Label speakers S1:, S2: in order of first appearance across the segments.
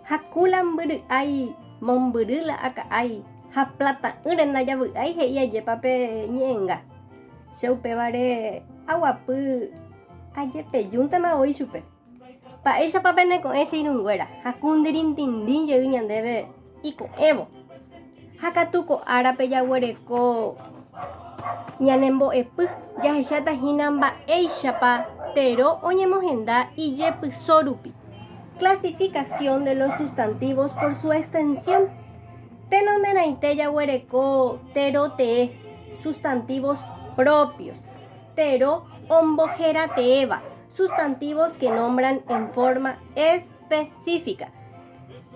S1: Ha ku la mbyry'ái mombyry la aka'ái ha plata'ỹre ndajavy'ái he'i ajépa pe ñe'ẽnga. Che upévare aguapy ajepejúntema voi chupe. Mba'éichapa peneko'ẽ che irũnguéra ha ku ndirintindĩ jey ñandéve iko'ẽvo. Ha katu ko árape jaguereko ñanembo'epy jahecháta hína mba'éichapa tero oñemohenda ijepyso rupi. Clasificación de los sustantivos por su extensión. Tenonderãite jaguereko tero tee, sustantivos propios. Tero omboherateéva, sustantivos que nombran en forma específica.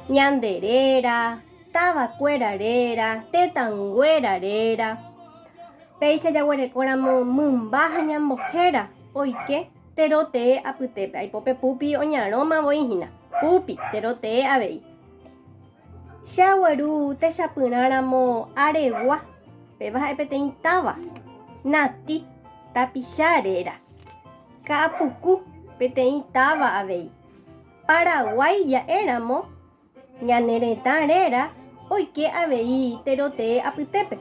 S1: Ñande réra, tavakuéra réra, tetãnguéra réra. Péicha jaguerekóramo mymba ha ñambohéra oike tero tee apytépe. Aipo pe pupi oñarõma voi hína. Pupi, tero tee avei. Che agueru techapyrãramo Aregua, péva ha'e peteĩ táva. Nati, tapicha réra. Ka'apuku, peteĩ táva avei. Paraguái ja'éramo, ñane retã réra oike avei terotee apytépe.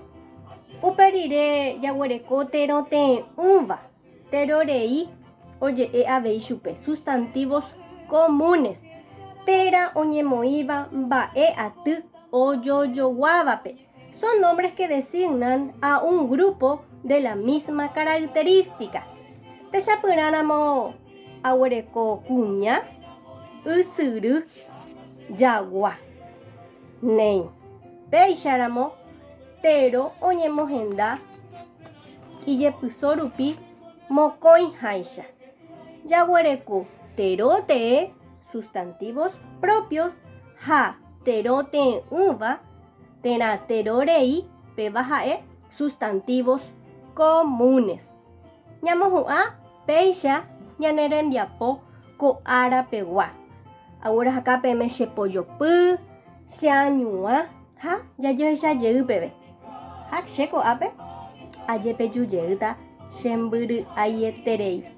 S1: Upe rire jaguereko terotee'ỹva, terorei oje'e avei chupe, sustantivos comunes, térã oñemoĩva mba'e aty ojojoguávape. Son nombres que designan a un grupo de la misma característica. Techapyrãramo aguereko kuña, ysyry, jagua. Néi. Péicharamo tero oñemohenda ijepyso rupi mokõiháicha. Jaguereko tero tee, sustantivos propios, ha tero tee'ỹva térã tero rei péva ha'e sustantivos comunes. Ñamohu'ã péicha ñane rembiapo ko ára pegua. Aguerahaka peẽme che pojopy, che añuã ha jajohecha jey peve. Ha che ko'ápe ajepeju jeýta che mbyry'aieterei.